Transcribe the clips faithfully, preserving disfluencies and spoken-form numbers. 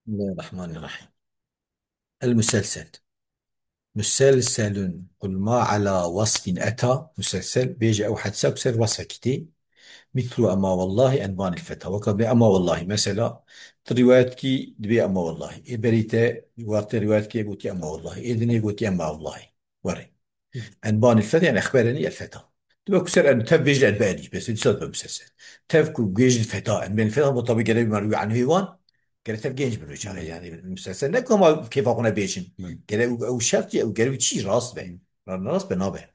بسم الله الرحمن الرحيم. المسلسل. مسلسل قل ما على وصف أتى. Muselsel, bêje ew hedîsa ku ser wesfekî tê. Mithlu ema wallahi enbanil feta. Weka bê ema wallahi. Mesela, tu rîwayet kî dibê ema wallahi. Ê berî te wextê rîwayet kê gotî ema wallahi. Ê dinê gotî ema wallahi. Were. Enbanil feta, yani exberenî el feta. Dibe ku ser en tev bêjin enbe'enî. Mesela dîsa dibe muselsel. Tev ku bêjin feta, enbe'enî feta, bu tabi gere bir merwi anhu wan. Gere tev genç bir çare yani. Muselsel ne ku ama keyfa xwe ne bêjin. Gere ew, ew şert ye, ew gere ew çî rast be. Ra-, rast be nabe.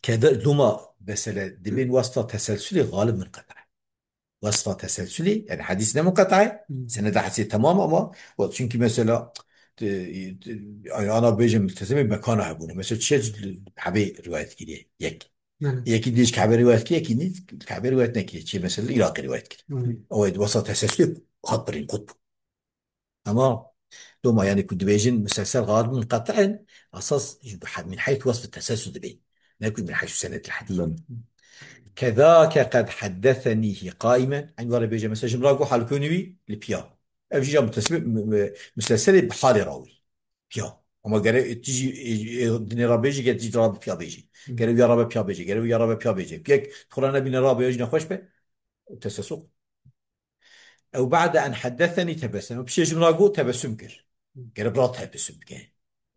Keda doma mesele dibên wasfa teselsulê galib munqet'e. Wasfa teselsulê, yani hadîs ne munqet'e, seneda hadîsê temam ama, wa-, çünkü mesela, te-, te-, yani ana bêje multezemê mekana hebûne. Mesela çiye hebê rivayet kiriye, yek. Belê. Yekî dî ji Kabe rivayet kiriye, yekî nî Kabe rivayet nekiriye. Çiye mesela Iraqê rivayet kiriye. Belê. Ew ê wasfa teselsulê hat birîn qut bû. Tamam. Doma yani ku dibêjin muselsel galib munqet'in, esas min heyth wasf teselsul dibê. Ne ku min heyth sened el hadîs. Belê. Kezake qed heddesenîhi qaimen. Eyn were bêje mesela ji min ra got halkûnî wî li piya. Ev jî ya mutesim-, m-, m-, muselselê bi halê rawî. Piya. Ama gere tu jî, e, e, dinê ra bêjî, gere tu jî ra bi piya bêjî. Gere wî ya ra be piya bêjî, gere wî ya ra be piya bêjî. Yek, tu xwe nebîne ra be ya jî nexweş be. Teselsul. Ew ba'de en heddesenî tebesseme. Piştê ji min ra got tebessum kir. Gere bira tebessum bike.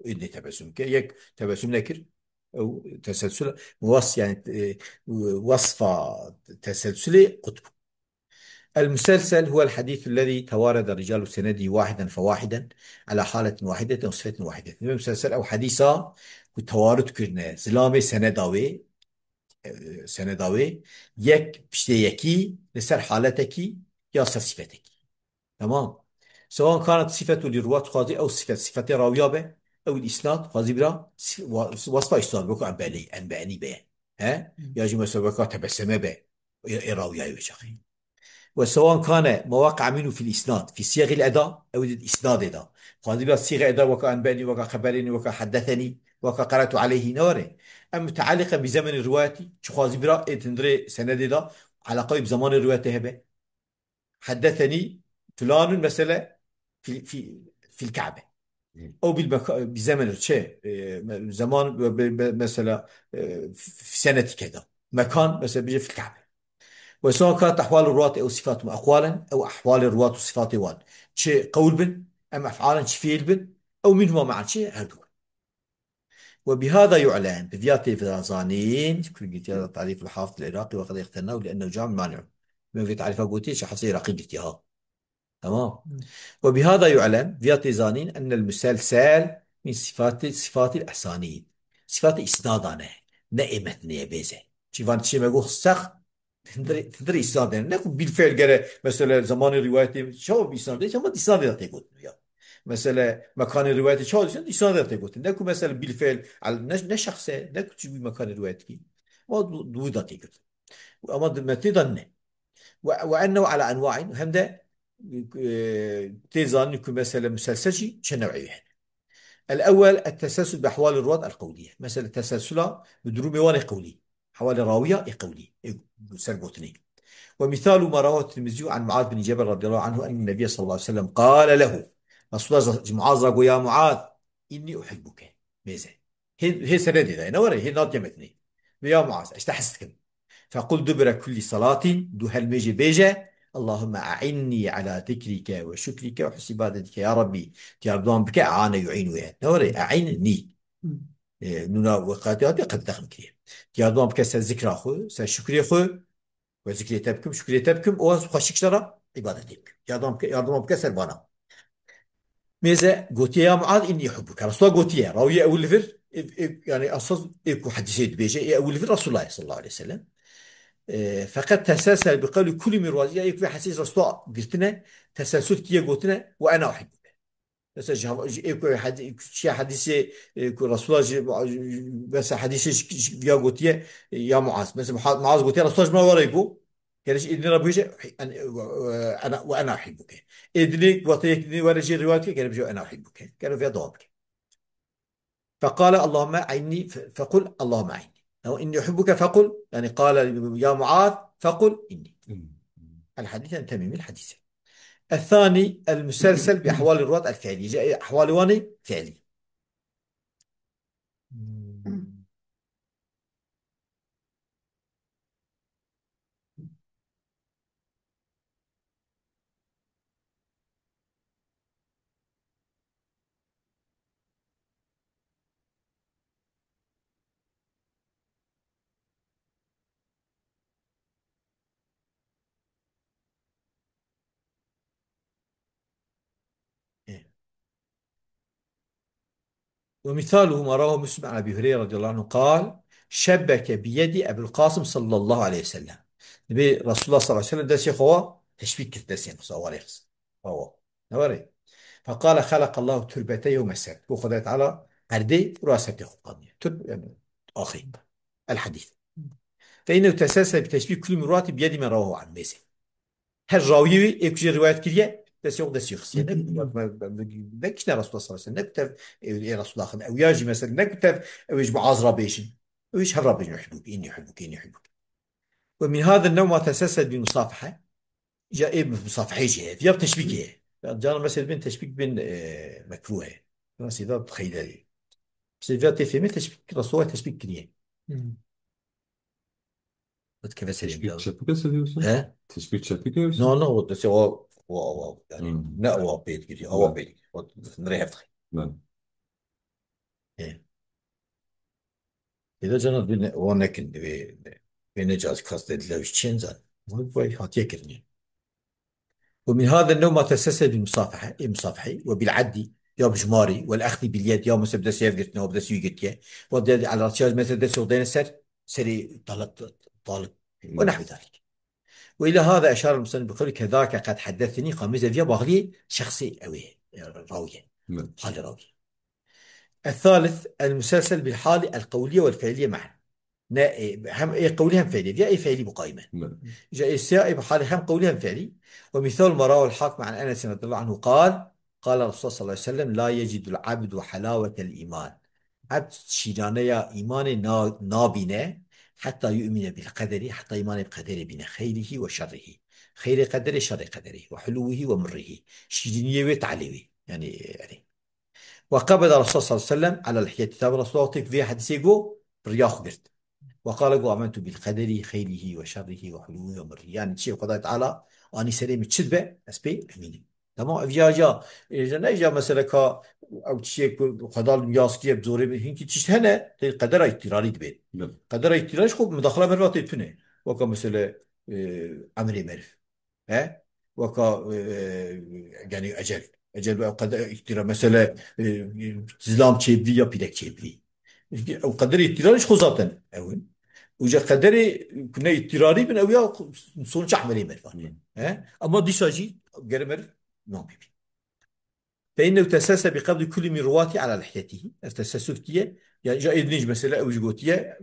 Êdî tebessum bike. Yek tebessum nekir. Ew teselsul was yani, e, wasfa teselsulê qut bû. El muselsel huwel hadîsulezî tewarede ricalu senedî wahidan fewahidan ala haletin wahidetin ve sifetin wahidetin. Ve muselsel ew hadîsa ku tewarud kirine zilamê seneda wê, e, seneda wê, yek piştê yekî li ser haletekî ya ser sifetekî. Tamam. Sewan kanat sifetu li ruwat, xwazî ew sifet, sifetê rawiya be, ew îsnad, xwazî bira sif-, wa-, wasfa îsnad, weka enbeli, enbe'enî be. He? Ya jî mesela weka tebesseme be, ê, ê rawiya wê çaxî. Ve sewan kane ma waqa'a minhu fil îsnad, fî siyagil eda, ew di îsnadê de. Xwazî bira sîxe eda weka enbe'enî, weka xeberenî, weka heddesenî, weka qara'tu aleyhî ne were. Em mutealiqe bi zemenê rivayetî, çi xwazî bira ê tindirê senedê de, alaqa wî bi zemanê rivayetê hebe. Heddesenî filanun mesele fil, fil, fil Ka'be. Ew bil meka-, bi zemen çi, e, me-, zeman ve be-, be-, mesela, e, f-, f-, senetî keda. Mekan mesela bije fil Ka'be. Ve sawa kat ehwal ruwat ew sifat me eqwalen, ew ehwal ruwat û sifatê wan. Çi qewl bin, em ef'alen çi fiil bin, ew minhuma ma'an çi her du. Ve bihada yu'lem, bi viya tê zanîn, ku gitiya tarîf el-Hafid el-Iraqî ve qed ixtennahu li ennehu cami mani'u. Me vê tarîfa gotiye, Şêx Hafid Iraqî gitiye ha. Tamam. Ve bihada yu'lem, viya tê zanîn, ennel muselsel min sifati, sifatil ihsanî. Sifati isnada ne, ne ê metnê ye bêze. Çivan çi me got sex, Tindirê, tindirê îsnadê ne ku bilfe'l gere, mesela, zamanê rivayetê çawa bi îsnadê, çawa îsnadê de tê gotin ya. Mesela, mekanê rivayetê çawa dîsan îsnadê de tê gotin. Ne ku, mesela, bilfe'l, al-, ne, ne şexse, ne ku çi bi mekanê rivayetê. Ama du, du da tê gotin. Ama di metnê de ne. Ve, ve ennehu ala enwa'in, hem de, e, tê zanîn ku, mesela, muselsel jî çe new'ê hene. El-ewwel, et-teselsul bi ehwalî ruwat el-qewlî. Mesela, teselsula bi durumê wan ê qewlî. Hewalê rawiya ê qewlî, ê ser gotinê. Ve misalu ma rawahu Tirmizî an Muaz bin Cebel radıyallahu anhu enne Nebiye sallallahu aleyhi ve sellem qale lehu. Resulullah ji Muaz ra got, "Ya Muaz, inni uhibbuke." Mêze. Hê, hê senedê de, ne were, hê natiye metnê. Ve ya Muaz, ez te hez dikim. Fequl dubure kulli salatin, du helmêjê bêje, Allahümme e'inni ala zikrike ve şükrike ve husni ibadetike. Ya Rabbi, yardım bike, e'ane yu'inu ye. Ne were? E'inni. E, nûna weqatê hatî qed dexm kiriye. Yardım bike ser zikra xwe, ser şükrê xwe, ve zikrê te bikim, şükrê te bikim, û ez xweşik şera îbadetê bikim. Yardım bike, yardım bike ser vana. Mêze gotiye, "Ya Muaz, inni uhibbuke." Resulullah gotiye, rawiyê ewil vir, e, e, yani esas ê ku hedîsê dibêje, ê ewil vir Resulullah sallallahu aleyhi ve sellem. E, feqet teselsel bi qewli kulli min ruwat, ya ê ku vê hedîsê Resulullah girtine, teselsül kiye gotine, "Ve ena uhibbuke." Mesela, ji hava-, ji ê ku hedi-, çiya hedîsê, e, ku Resulullah ji, mesela, hedîsê ji, ji, ya gotiye, e, "Ya Muaz." Mesela, Muha-, Muaz gotiye, Resulullah ji me were got, gere ji êdinê re bêje, en-, e, ena, "Ve ena uhibbuke." Êdinê, wextê yek dinê were jê rivayet ke, gere bêje, "Ena uhibbuke." Gere vêya dewam bike. Feqale, "Allahümme e'inni", fe-, fequl, "Allahümme e'inni." Ew inni uhibbuke fequl, yani qale, "Ya Muaz, fequl inni." El hadîs, yani temîmî el hadîs. الثاني المسلسل بأحوال الرواة الفعلية. جاء أحوال واني فعلي. إيه. ومثاله ما رواه مسلم عن أبي هريرة رضي الله عنه قال: شبك بيدي أبو القاسم صلى الله عليه وسلم. Dibê Resulullah sallallahu aleyhi ve sellem destê xwe teşbîk kir, destê xwe warê xist. Awa. Ne warê? فقال: خلق الله التربة يوم السبت. Got Xwedayê Teala erdê û ra sebtê xwe qandiye. Turb, yani, axê. El hadîs. فإنه تسلسل بتشبيه كل من رواته بيد من رواه عنه. Mêzê. Her rawiyê wî ê ku jê rivayet kiriye, destê xwe destê xistiye. Ne, ne, ne, ne kişne Resulullah sallallahu aleyhi ve sellem, ne ku tev ê, ê Resulullah xin. Ew ya jî mesela, ne ku tev ew ê ji Muaz re bêjin. Ew ê ji hev re bêjin, "Uhibbuke, inni uhibbuke, inni uhibbuke." Ve min hâzî newma teselsel bi musafahe. Ya ê musafahê jî heye. Ya teşbîkê heye. Ya canan mesela bin teşbîk bin, e, mekruh heye. Mesela da xeyde. Mesela tê fêmê teşbîk, Resulullah teşbîk kiriye. Hmm. Dikeve serê Teşbîh çepik e seviyorsun? He? Teşbîh çepik e yoksa? No, no, o, o, o, o, yani, Hmm. Ne o pê dikiriye, o Evet. Pê dikiriye. O, nirê heft. Ben. He. Êda cana dû ne, o nekin, divê, divê ne caz kas de dilew çin zan. Vay, vay, hatiye kirinê. ومن هذا النوع ما تسلسل بالمصافحة، إيه، مصافحة، وبالعد، يا بجماري، والأخذ باليد، يا مثلا بدس يفقتنا وبدس يقتيا، ودي على راسي مثلا بدس يغدينا سر، سري طلق، طلق، ونحو ذلك. وإلى هذا أشار المصنف بقوله: "كذاك قد حدثني"، قاميزة فيها باغلي شخصي أوي، راوية، نعم. حال راوية. الثالث المسلسل بالحال القولية والفعلية معا. Ne, e, hem ê qewlî hem fe'lî. Ya ê fe'lî bu qayî me. Evet. Îca ê sêya ê bi halê hem qewlî hem fe'lî. Ve mîsal ma rawahul Hakim an Enes radîyallahu anhu qal, qala Resulullah sallallahu aleyhi ve sellem, "La yecidul abdu halawetel îman." Ebd şîraneya îmanê na-, nabîne, heta yu'mine bil qederi, heta îmanê bi qederê bîne, xeyrihi ve şerrihi. Xeyrê qederê, şerrê qederê, ve huluwihi ve murrihi. Şîriniyê wê, talê wê. Yani, yani. Ve qebeda Resulullah sallallahu aleyhi ve sellem ala lihiyeti. Tabi Resulullah wextê ku vê hedîsê got, bi riya xwe girt. Ve qale got, "Amentu bil qederi xeyrihi ve şerrihi ve huluwihi ve murrihi." Yani çi Xwedayê Teala anî serê min çi dibe, ez pê emîn im. Tamam, ev ya, ya, e, ya ne ya mesela ka ew çiyê ku Xweda li yaz kiriye bi zorê min hinkî tişt hene, tê qedera îtîrarî dibe. Evet. Qedera îtîrarî xwe mudaxala meriva tê tune. Weka mesela, e, emrê meriv. He? Weka, e, yani ecel. Ecel ve qeder îhtira. Mesela, e, zilam çêbî ya pîrek çêbî. Ew qederê îhtira ji xwe zaten ew in. Û ji qederê ku ne îhtirarî bin ew ya sonuç emelê meriv. Hı. He? Ama dîsa jî gere meriv nabî. Fe innehu teselse bi qebdi kulli min ruwati ala lihiyetihi. Ev tesessuf diye. Yani ja êdinî ji mesela ew jî gotiye,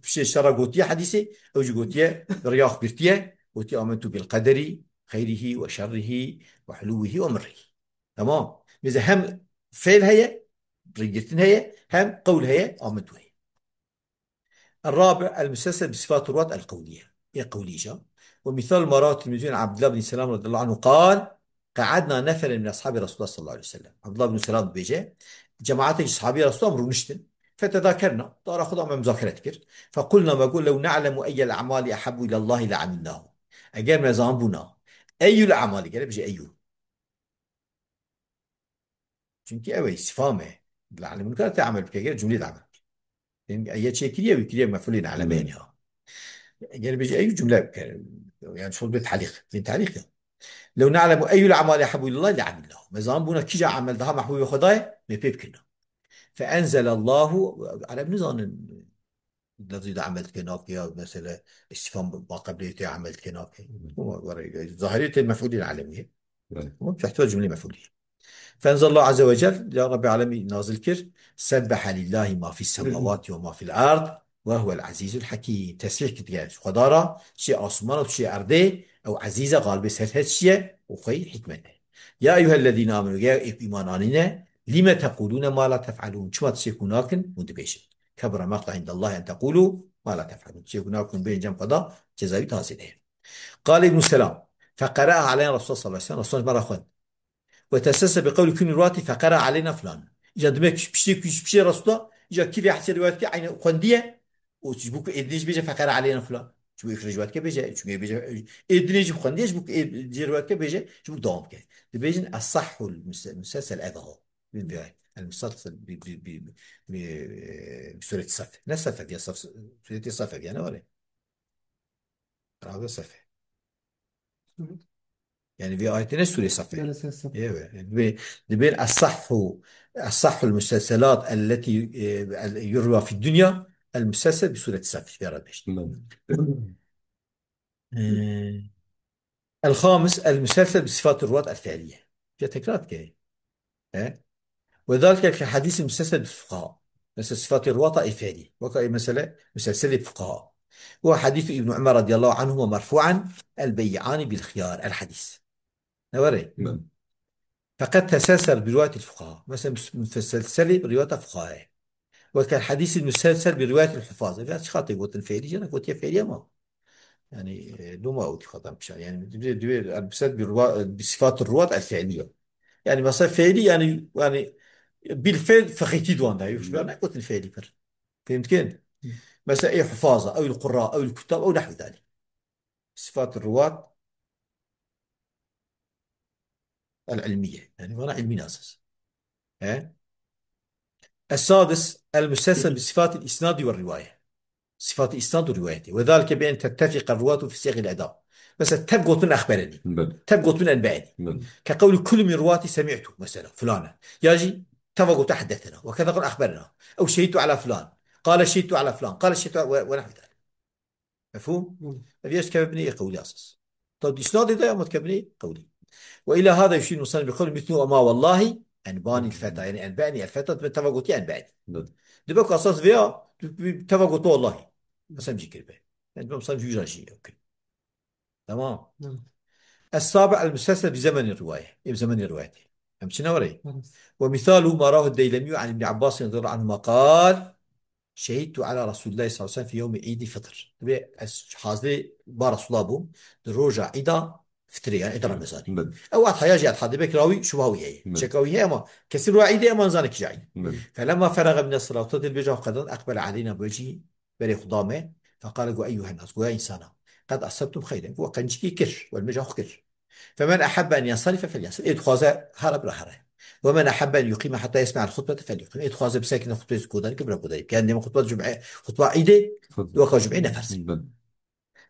piştê şera gotiye hedîsê, ew jî gotiye, riya xwe girtiye, gotiye, "Amentu bil qederi, xeyrihi ve şerrihi ve huluwihi ve murrihi." Tamam. Mesela hem fiil heye, rêgirtin heye, hem qewl heye, amentu heye. الرابع المسلسل بصفات الرواة القولية. Ê qewlî jî. ومثال ما رواه الترمذي عن عبد الله بن سلام رضي الله عنه قال: "قعدنا نفرا من أصحاب رسول الله صلى الله عليه وسلم." Abdullah bin Selam dibêje, cemaetê ji sahabî Resulullah em rûniştin. فتذاكرنا. Dara xwe da me muzakere dikir. فقلنا, me got, "لو نعلم أي الأعمال أحب إلى الله لعملناه." Eger me zanbûna, eyul amali, gere bije eyul. Çunkî ew ê îstifham e. Li elimî kar te emel bike, gere cumlê de emel bike. Ê ye çêkiriye, wî kiriye mefûlê ne'leme, hmm, yani ha. Gere bêje eyû cumle bike. Yani şol bê talîq. Bê talîq ya. "Lew ne'lemu eyul amali ehebbu ilallah le amilnahu." Me zanbûna kîja emel daha mehbûbê Xwedayê, me pê bikirina. Fe enzelallahu, Ereb nizanin. Lafzî de emel dike nake ya, mesela, îstîfam maqeblê te emel dike nake. Hı hı. Ama were, zahirê te mef'ulî ne'lemî ye. Evet. Ama fehtuwa cumlê mef'ulî. Fenzelallahu azze ve cel, ya Rabbi alemî nazil kir, sebbehe lillahi ma fis semawati ve ma fil ard ve huvel azîzul hakîm. Tesbîh kir diye Xwedara, çi asman û çi erdê, ew ezîz e, galibê ser her çi ye û xwey hikmet e. Ya eyyuhellezîne amenu, ya ê ku îman anîne, lime tequlûne ma la tef'elûn. Çima tiştê ku nakin, hûn dibêjin. Kebura maqta indallahi en tequlû ma la tef'elûn. Tiştê ku nakin bêjin cem Xweda, cezayî tazî de ye. Qal Îbnû Selam, فقرأها علينا رسول الله صلى الله عليه وسلم. Resulullah ji me re xwend. وتسلسل بقول كل رواته فقرأ علينا فلان. Îca dime piştî ku piştî Resulullah, îca kî vê hesê riwayet ke, eyni xwendiye. Û ji bo ku ê dinê jî bêje فقرأ علينا فلان. Ji bo ê riwayet ke bêje, çunke bêje, ê dinê jî xwendiye, ji bo ku ê riwayet ke bêje, ji bo dewam ke. Dibêjin أصح المسلسل ev e. Bin vê المسلسل ب-، ب-، ب-، ب-، بسورة صف. Ne Saf ev ya, Saf, Sûretê Saf ev ya, ne were? Qerabe Saf e. Yani vê ayetê ne Sûrê Saf e. Belê, Sûrê Saf. Ewe. Yani dibê, dibê أصح، أصح المسلسلات التي، e, يروى في الدنيا المسلسل بسورة صف. Vê re dibêjin. Belê. E, الخامس، المسلسل بصفات الرواة الفعلية. Ya tekrar dike. E? وذلك كحديث المسلسل بالفقهاء. Mesela, صفات الرواة ê fiilî. Weka ê mesele, مسلسل فقهاء. وهو حديث ابن عمر رضي الله عنهما مرفوعا: البيعان بالخيار. الحديث. Ne were? Belê. فقد تسلسل برواية الفقهاء. Mesela, mus-, muteselselî bi rivayeta fuqaha ye. وكالحديث المسلسل برواية الحفاظ. Ev ya çi xatê gotin fiilî, jana gotiye fiilî ama. Yani, e, loma û xatam kişa. Yani, dibê, dibê, المسلسل بروا-، بصفات الرواة الفعلية. Yani, mesela fiilî, yani, yani, بالفعل fiqhîtî di wan de. Yû, ne gotin fiilî pir. Fehim dikin? Mesela, ê hufaza, ew il qurra, ew il kutab, ew nehwî dalî. صفات الرواة العلمية. Yani, vana ilmî nas e. He? السادس، المسلسل بصفات الإسناد والرواية. صفات الإسناد والرواية. وذلك بأن تتفق الرواة في صيغ الأداء. Mesela, tev gotin exberenî. Belê. Tev gotin enbe'enî. Belê. كقول كل من رواتي سمعت، mesela, fulana. Ya jî, teva gotin حدثنا. وكذا قال أخبرنا. أو شهدت على فلان. قال شهدت على فلان. قال شهدت على، ونحو ذلك. مفهوم؟ مم. Ev ya dikeve binê ê qewlî esas. Tabi isnadê de ama dikeve binê qewlî. وإلى هذا يشير المصنف بقوله مثل أما والله أنباني الفتى. Yani enbe'nî el-feta, dibe teva gotiye enbe'nî. Belê. Dibe ku esas vêya, tu, tu teva goto wallahî. Mesela cî kiribe. Yani dibe mesela vîra jî, okey. Tamam. Hı. السابع، المسلسل بزمن الرواية. Ê bi zemenê riwayetê. Em çi ne were? Hı. ومثاله ما رواه الديلمي عن ابن عباس رضي الله عنهما قال: شهدت على رسول الله صلى الله عليه وسلم في يوم عيد الفطر. Dibê ez hazirê ba Resulullah bûm, di roja Îda Fitrê, yani Îda Remezanê. Belê. Ew Edha ya jî Edha, dibê ki rawî şubaha wî heye. Belê. Çeka wî heye ama kesî roja Îdê ama nizane kîja Îd. Belê. فلما فرغ من الصلاة, wexta dê dibêje xwe qedand, أقبل علينا بوجهه, berê Xuda me, فقال, got, أيها الناس, got, ya însana, قد أصبتم خيرا, got, qencikî kir, we nimêja xwe kir. فمن أحب أن ينصرف فلينصرف. Ê dixwaze here bira here. ومن أحب أن يقيم حتى يسمع الخطبة فليقم. Ê dixwaze bisekine xutbeyê godarî ke bira godarî. Yani dema xutba cum'e, xutba Îdê, Xutba. Weka cum'ê ne ferz. Belê.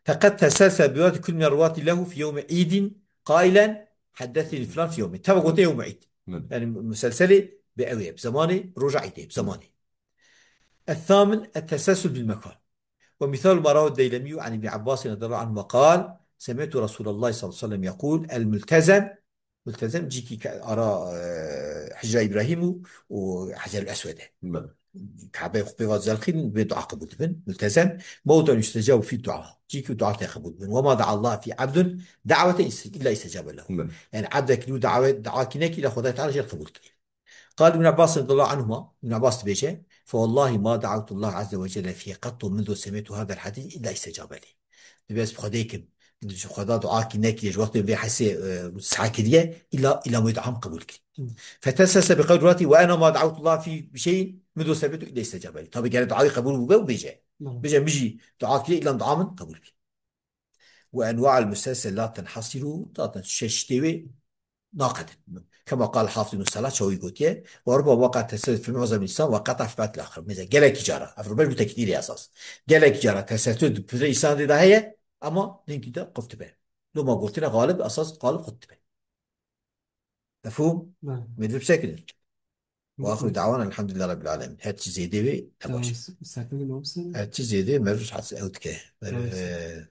فقد تسلسل برواية كل من الرواة له في يوم عيد قائلا: حدثني فلان في يوم. Teva gote yewm Îd. Belê. Yani muselselê bi ew ê, bi zemanê, roja Îdê, bi zemanê. الثامن، التسلسل بالمكان. ومثال ما رواه الديلمي عن ابن عباس رضي الله عنهما قال: سمعت رسول الله صلى الله عليه وسلم يقول: الملتزم، multezem cîkî ke ara, e, Hicra Îbrahîm û, û Hecerul Eswed e. Belê. Kabe xwe pê ve zelxîn bê dua qebûl dibin. Multezem, موضع يستجاب فيه الدعاء. Cîkî dua tê qebûl dibin. وما دعا الله فيه عبد دعوة إلا استجاب له. Belê. Yani ebdek li dawe, dua kî nekî, la Xwedayê Teala jê qebûl kî. قال ابن عباس رضي الله عنهما، Ibn Abbas dibêje: فوالله ما دعوت الله عز وجل فيه قط منذ سمعت هذا الحديث إلا استجاب لي. Dibê ez bi Xwedê kim, ji Xweda dua kî nekiriye, ji wextê vê hesê, e, saha kiriye, îla, îla min duam qebûl kir. Hı. فتسلسل بقول رواته: وأنا ما دعوت الله في شيء منذ سمعت إلا استجاب لي. Tabi gere duayê qebûl bûbe û bêje. Hı. Bêje, min jî dua kiriye, îla min dua min qebûl kir. وأنواع المسلسل لا تنحصر، zaten şeş tê wê naqedin. كما قال الحافظ ابن الصلاح, çawa wî gotiye: وربما وقع التسلسل في معظم الإسناد وانقطع في بعض الآخر. Mesela gelekî cara, ev rûbeş bû tekdîrê esas. Gelekî cara teselsûl di pirê îsnadê de heye, ama hinkî de qut dibe. Loma gotina xalib, esas xalib qut dibe. Mefhûm? Belê. Mêdir bisekinin. Belê. وآخر دعوانا الحمد لله رب العالمين. Her çi zêdê wê, ne baş. Tamam, s-, sakın olmasın. Her çi zêdê, merûş has ew dike. Tamam. Merûş, e,